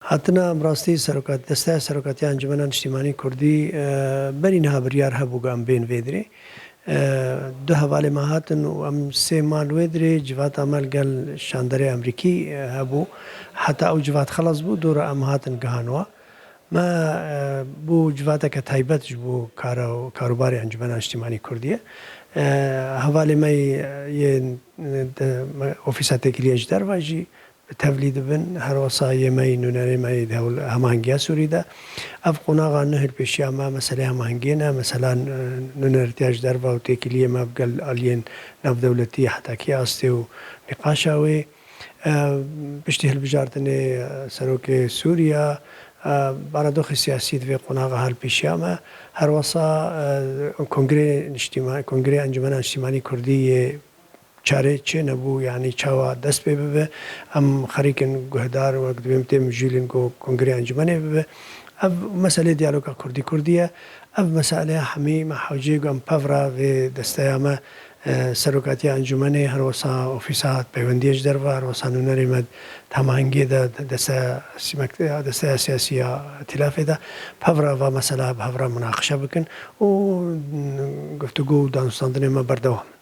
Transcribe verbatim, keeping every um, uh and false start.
Hatina em rastî serokat, Desteya Serokatiya Encumena Niştîmanî Kurdî, e, berî niha biryar hebû ku em bên vê dirê. E, du hevalê me hatin û em sê mal wê dirê, civata me li gel şanderê Emerîkî, e, hebû. Heta ew civat xelas bû, dora em hatin gihan wa. Me, e, bû civateke taybet ji bo kara, karûbarê Encumena Niştîmanî Kurdî ye. E, hevalê me yê, e, yê, e, de, me, ofîsa têkiliyê ji derve jî bi tevlî dibin. Her wesa yê me yî nûnerê me yê di hewl-, hemahengiya Sûrî de. Ev qonaxa nû hilpêşiya me meselê hemahengiyê ne, mesela, e, nûnertiya ji derve û têkiliyê me bi gel aliyên navdewletî heta kî astê û nîqaşa wê. E, piştî hilbijartinê, e, serokê Sûriya, e, baradoxê siyasî di vê qonaxa hilpêşiya me. Her wesa, e, Kongrê Niştîma-, Kongrê Encumena Niştîmanî Kurdî yê çarê çê nebû, yanî çawa dest pê bibe. Em xerîkin guhdar, wek dibêm têm jûlin ku Kongrê Encûmenê bibe. Ev meselê diyaloga Kurdî-Kurdî ye. Ev mesele hemî me hewcê ku em pevra vê desteya me, e, serokatiya encûmenê, her wesa ofîsa peywendiyê ji derve, her wesa nûnerê me di hemahengiyê de, de, desteya sîmek-, desteya siyasî ya tîlafê de, pevra va mesela bi hevra munaqişe bikin û, mm, guftûgû û danûstandinê me berdewam in.